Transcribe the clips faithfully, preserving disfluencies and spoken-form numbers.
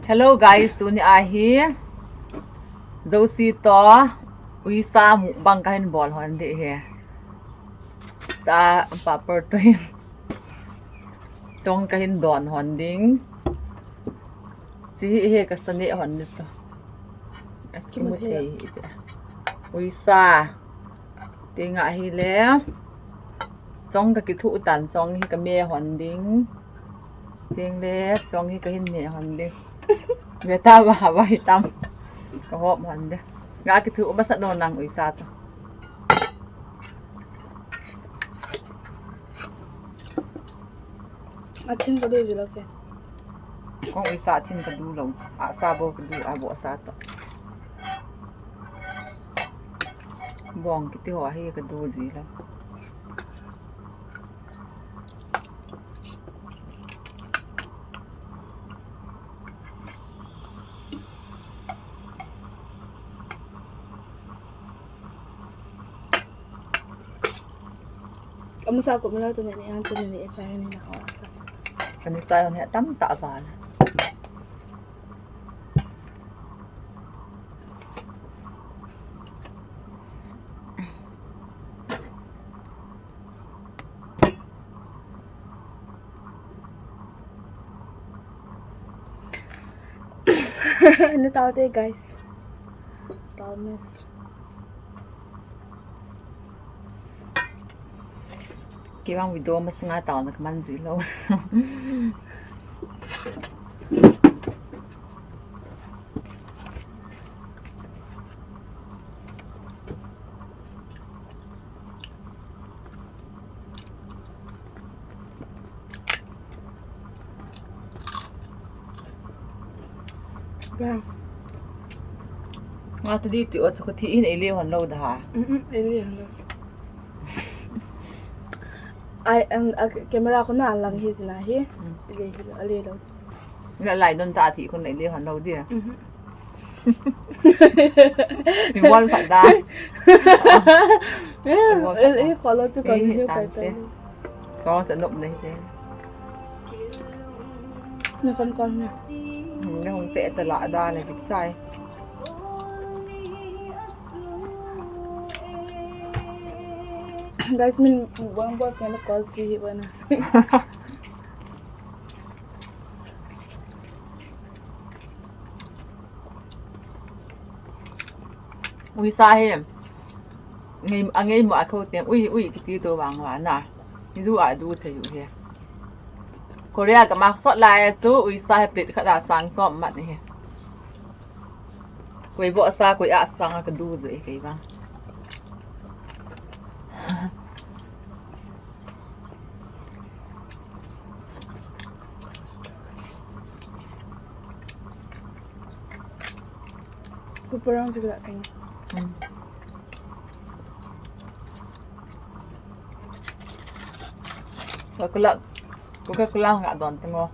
Hello guys, tuni ahi Josie to uisa mukbang kahin bol hon ding ahi. Cha papar to hin chong kahin don hon ding. Chi hi he ka sani hon ni chu. Aski mu thei. Uisa. Tinga hi le. Chong ka kithu tan chong hi ka me hon ding. Ting le chong hi kahin me hon ding. Ve ta ba ba hi tam. Ka hop hon ding. Nga kithu ba sa no nang uisa ta. A thin ka du ji lo ke. Kong uisa thin ka du lo. A sa bo ka du a bo sa to. Bong kiti ho hi ka du ji lo. Kamusa ko mala to ne ne an to ne e chai ne na o sa. Kani chai ne tam ta ba na. Natao te, guys. Tao miss. Kei vang video masanga taona kaman ji lo. Vâng. Nga tu di ti o tu ka thi in ei le hon lo da ha. Ừ, ừ, ei le hon lo. Ai, em, a, camera ko na lang hi jina hi. Mm. Ei le hi lo, ei le lo. Na lai don ta thi ko nei le hon lo dia. Mhm. Mi wal pha da. Eh, eh, ko lo chu ko ni pai pai. Ko sa nop nei se. Na son kon na. Na hung te ta la da na ki sai. Guys, min wang bol na call chi hi wana. Uisa hi. Ngei, a ngei mo a ko teng. Ui, ui, kiti to vang wa na. Ni du a du thei u hi. Korea ka mak sot lai chu uisa hi plate khat a sang som mat ni hi. Koi bo sa, koi a sang ka du je kei vang. Puparang juga kan. Hmm. Ka kula, ka kula nga don tengo.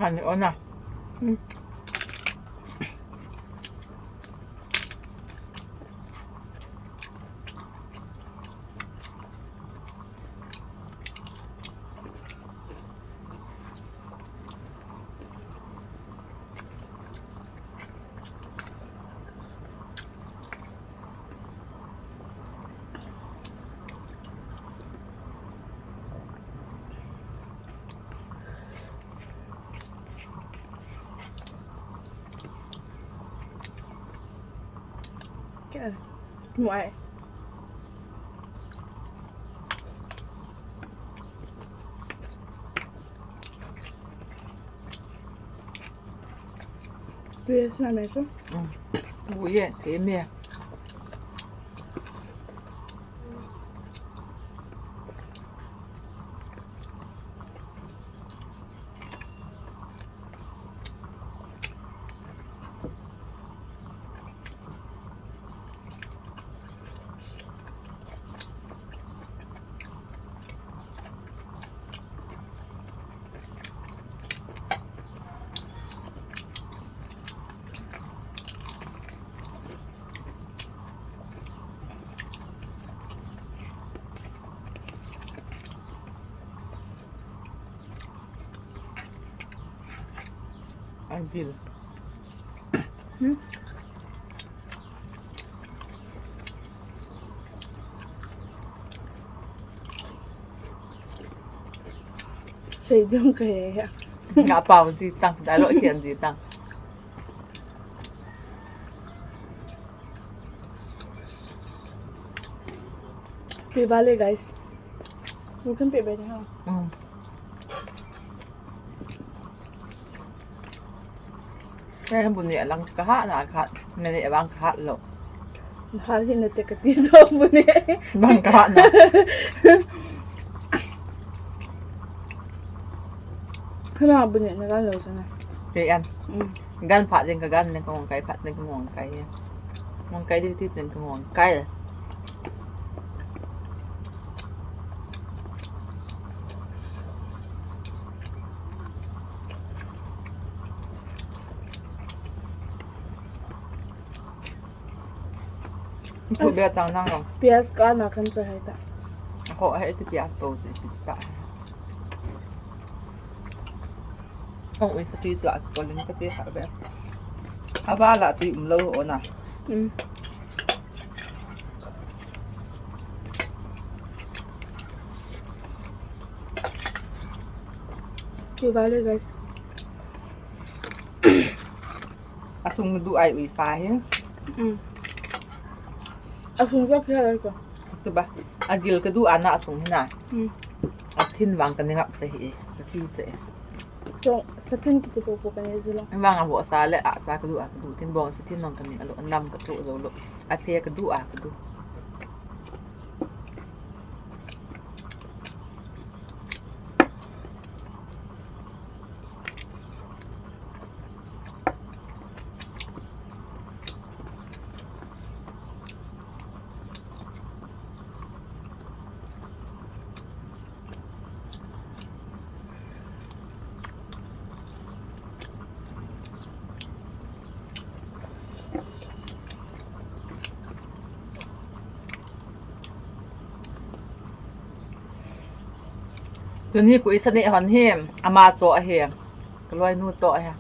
Ani ona. Hmm. Kya? Muai. Yes, na me so. Mm. Ui, ye, te me. An bil. Hmm? Sei dong ka he ya. Nga pau ji tang, da lo kian ji tang. Tui vale, guys. You can pay better, huh? Mm. Kei bu neh lang ka hat na ka hat. Na neh vang ka hat lou. Na hat hi na te ka ti so bu neh. Vang ka hat na. Hana bu neh na gan lou sana. Kei an. Mm. Gan phat ding ka gan, ne ka ngong kai phat ding ka ngong kai. Ngong kai di ti ding ka ngong kai. Thu bia chang nang long. Pias ka na kan cha hai ta. Ho hai ti pias to ti ti ta. Ong ui sa ti chu a ko ling ka ti ha be. A ba la ti um lo o na. Mm. Tui vale, guys. A sung du ai ui sa hi. Mm. A sung ka kya ko. Tu ba. A gil ka du ana a sung hi na. Mm. A thin vang ka ni ngap se hi. Ka ki se. Chong, sa thin kiti po po ka ni zilo. Vang a bo sa le a sa ka du a ka du. Thin bong sa thin vang ka ni a lo. Nam ka tu zo lo. A phe ka du a ka du. Tuni ku isa ni hon hi, ama cho ahi. Ka loi nu cho ahi.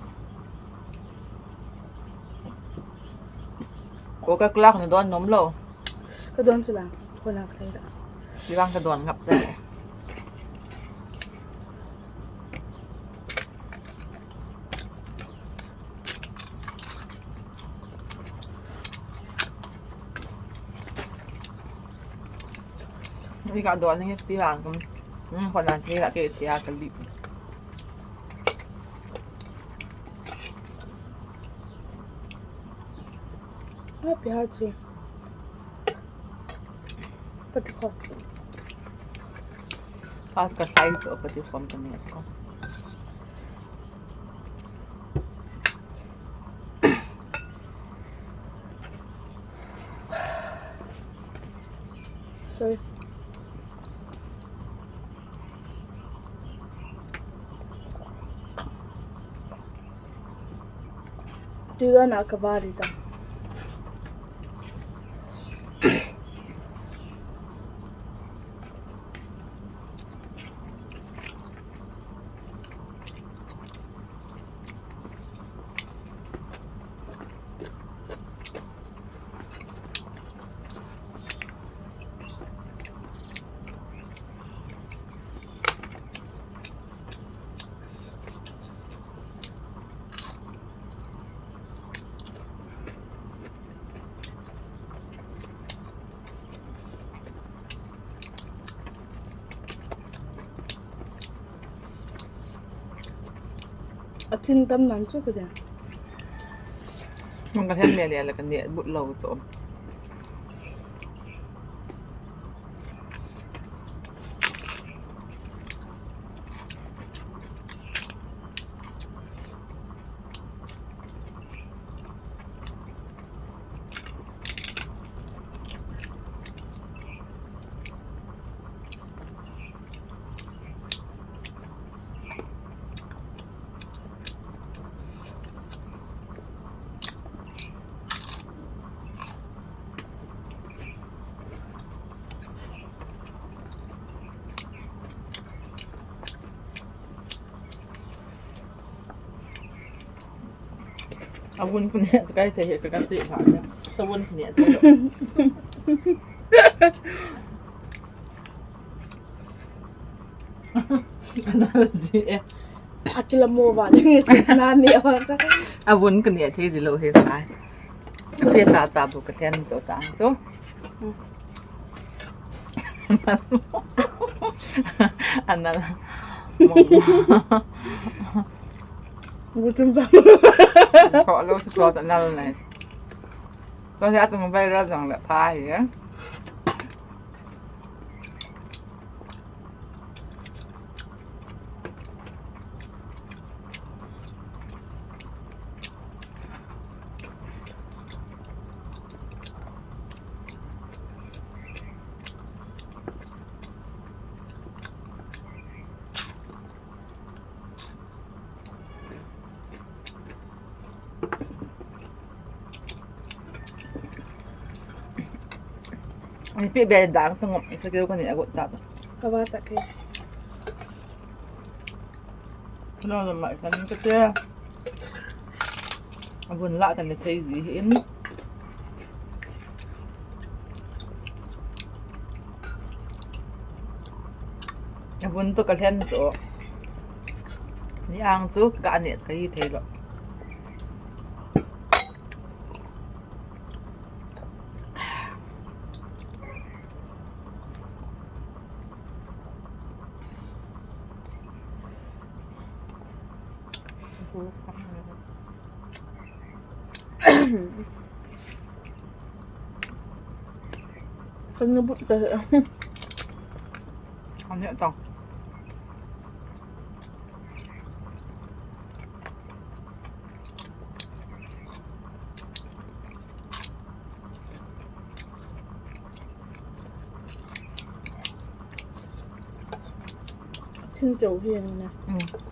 Ko ka klak na don nom lo. Ka don chu la. Ko na ka la. Ki bang ka don ngap cha. Ni ka don ni ti bang kum. Hmm, ko na ti la ke ti a ka li. Happy heart. Pati ko. Pas ka sai to pati ko pati ko. Sorry. Tui ga na ka bari ta. A thin tam nan chu ka dia. Nang ka hian le le la ka ne but lo to. Avun pune kai te he ka se pha. Savun pune. Analogy e. Akila mo ba de se na mi o cha. Avun kane thei di lo he sai. Pe ta ta bu ka thlen cho ta cho. Anal. Gutum jam. Ko lo si ko ta nal nai. To ya tu mo bai ra jang le pha hi. Ai, pe be dang tang ngam sa keu ka ni agot ta. Ka ba ta ke. Kano la mai kan ka te. Avun la kan thei ji hin. Avun to ka thlen to. Ni ang chu ka ne ka hi thei lo. Kan nabut ka. Kan ya tau. Thil chau hi ang na. Mm.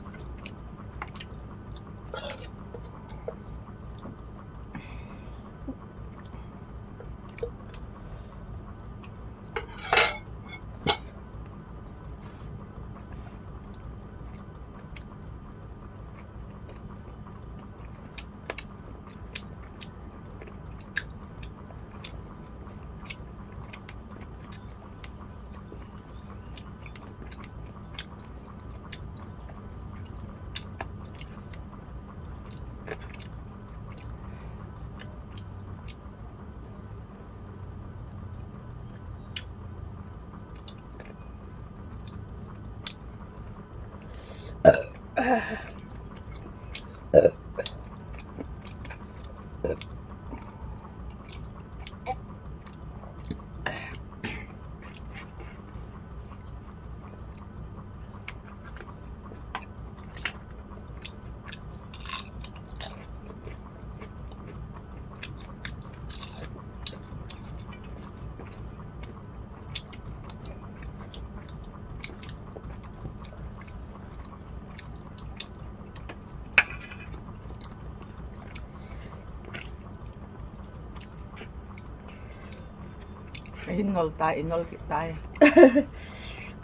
Ahin nol ta, i nol kit ta.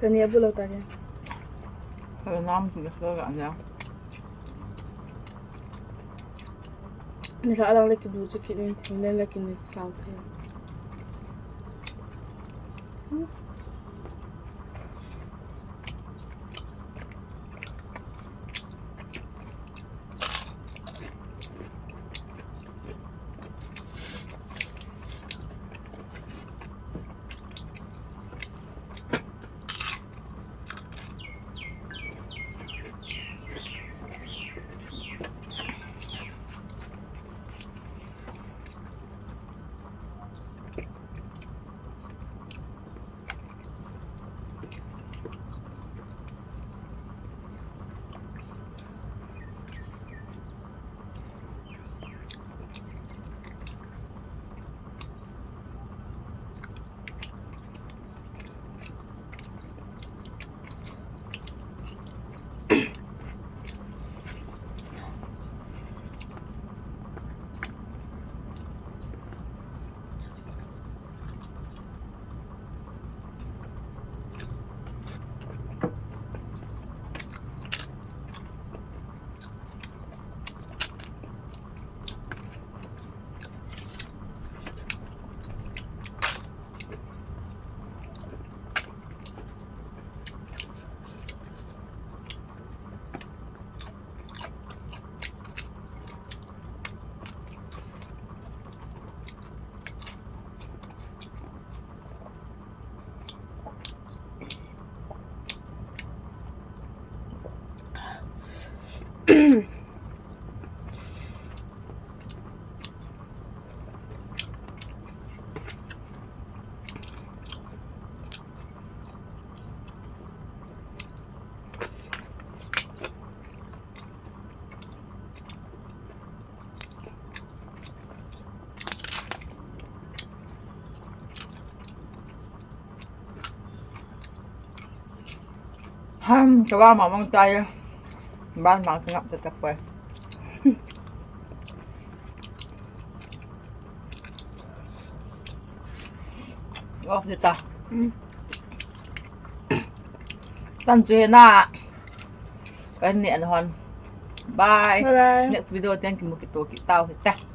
Kani abu lo ta ke. Ka nam tu ka ka nya. Ni la lang le ki bu chu ki nin thing le le ki ni sau the. Ham, kawa ma mang tai. Ban mang sangap ta ta poi. Off dita. Tan chu hena. Kan ne an hon. Bye. Bye bye. Next video teng kimu kito kit tau hite.